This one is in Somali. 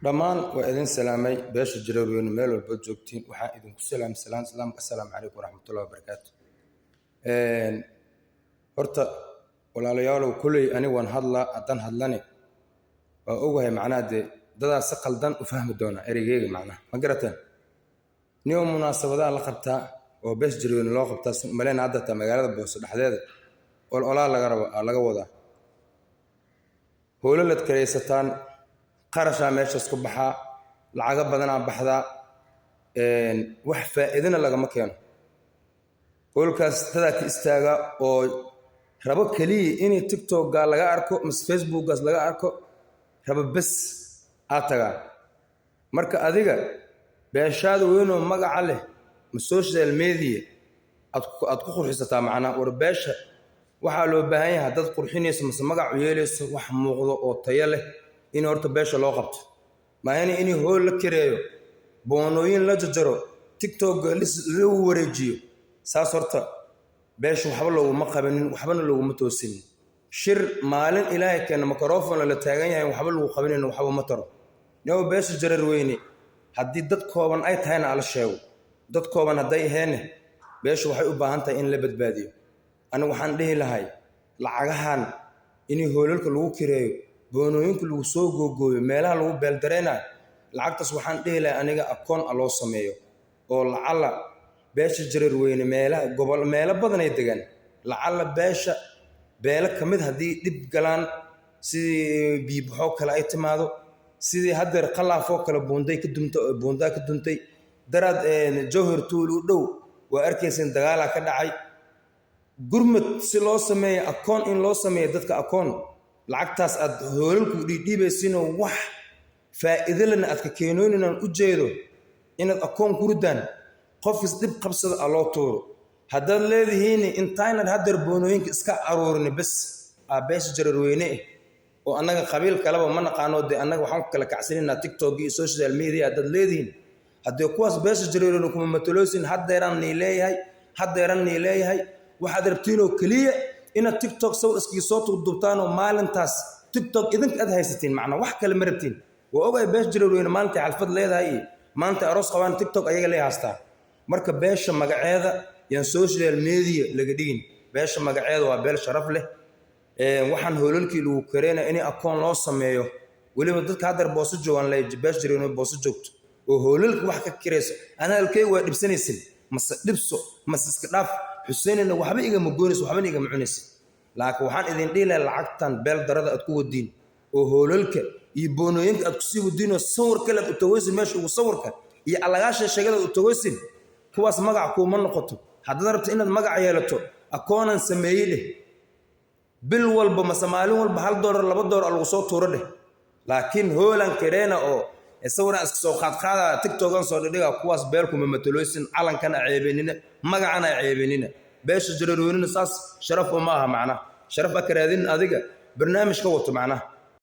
Dhammaan waa idin salaamay, beesha Jareerweyne meel walba joogtiin. Waxaan idinku salaamay salaan islaamka. Assalaamu calaykum waraxmatullahi wabarakaatu. Horta walaalayaalow, kolley ani waan hadlaa. Haddaan hadlane waa ogahay, macnaha dee dadaa si qaldan u fahmi doona ereygeyga, macnaha ma garateen. Nio munaasabadaha la qabtaa oo beesha Jareerweyne loo qabtaa, maleyna hadda taa magaalada Booso dhexdeeda ololaa laga raba, laga wadaa. Hoolalad karaysataan, qarashaa meeshaas ku baxaa, lacago badanaa baxdaa, wax faa'iidana lagama keeno. Hoolkaas dadaa ka istaaga oo rabo keliya inay TikTokga laga arko mise Facebookgaas laga arko rabo, bes aad tagaa. Marka adiga beeshaada weynoo magaca leh ma social media aad ku qurxisataa? Macnaa war beesha waxaa loo baahan yahay, haddaad qurxinayso mase magac u yeelayso, wax muuqdo oo tayo leh in horta beesha loo qabto. Maahane in hool la kireeyo, boonooyin la jajaro, TikTokga lagu wareejiyo, saas horta beesha waxba looguma qabanin, waxbana looguma toosinin. Shir maalin Ilaahay keena microphone la taagan yahay, waxba lagu qabanin, waxba ma taro. Nio beesha Jareerweyne haddii dad kooban ay tahayna ala sheego, dad kooban hadday aheenne, beesha waxay u baahan tahay in la badbaadiyo. Anigu waxaan dhihi lahay, lacagahan in hoolalka lagu kireeyo, boonooyinka lagu soo googooyo, meelaha lagu beeldareynayo, lacagtaas waxaan dhihi lahay aniga akoon a loo sameeyo oo lacala beesha Jareerweyne meelaha gobol meelo badan ay degaan. Lacala beesha beelo ka mid haddii dhib galaan, sidii biibaxoo kale ay timaado, sidii haddeer Qalaafoo kale buunday ka dumta, buundaa ka duntay daraad, Jowhar tuul u dhow waa arkaysan dagaalaa ka dhacay, gurmad si loo sameeyo, akoon in loo sameeyo dadka akoon lacagtaas aad hoolalku dhiidhiibaysiinoo wax faa'iido lena aad ka keenooninaan u jeedo inaad akoon ku ridaan, qofkis dhib qabsada a loo tuuro. Haddaad leedihiin intaynad haddeer boonooyinka iska aruurini bes aa beesha Jararweyne eh oo annaga qabiil kaleba ma naqaano, dee annaga waxaan ku kala kacsanaynaa TikTok iyo social media haddaad leedihiin, haddee kuwaas beesha Jareerweyne kuma mataloosin. Haddeeraan nii leeyahay, haddeeran nii leeyahay, waxaad rabtiinoo keliya inaad TikTok sawir iskaga soo duubtaanoo maalintaas TikTok idinka aad haysatiin, macnaa wax kale ma rabtiin. Waa ogahay beesha Jareerweyne maalintay xalfad leedahay iyo maanta aroos qabaan TikTok ayaga lee haystaa. Marka beesha magaceeda yaan social media laga dhigin. Beesha magaceeda waa beel sharaf leh. Waxaan hoolalkii lagu kareynaya in akoon loo sameeyo, weliba dadka haddeer Booso joogaan le, beesha Jareerweyne Booso joogto oo hoolalka wax ka kirayso, ana halkeyga waa dhibsanaysin mase dhibso mase iska dhaaf Xuseenina, waxba igama goonayso, waxbana igama cunaysin. Laakiin waxaan idin dhihi lahaa, lacagtan beel darada aad ku wadiin oo hoolalka iyo boonooyinka aad kusii wadiin oo sawir kale aad u tagoysin, meesha ugu sawirka iyo allagaasha sheegada u tagoysin, kuwaas magac kuuma noqoto. Haddaad rabto inaad magac yeelato, akoonan sameeyey dheh, bil walba mase maalin walba $1, $2 lagu soo tuuro dheh. Laakiin hoolan kareena oo sawiraan iska soo qaadqaada, TikTokan soo dhidhiga, kuwaas beel kuma mataloysin. Calankana ceebenina, magacana ceebenina. Beesha Jareerweynina saas sharaf uma aha, macnaha sharaf a ka raadinin adiga barnaamij ka wato macnaha.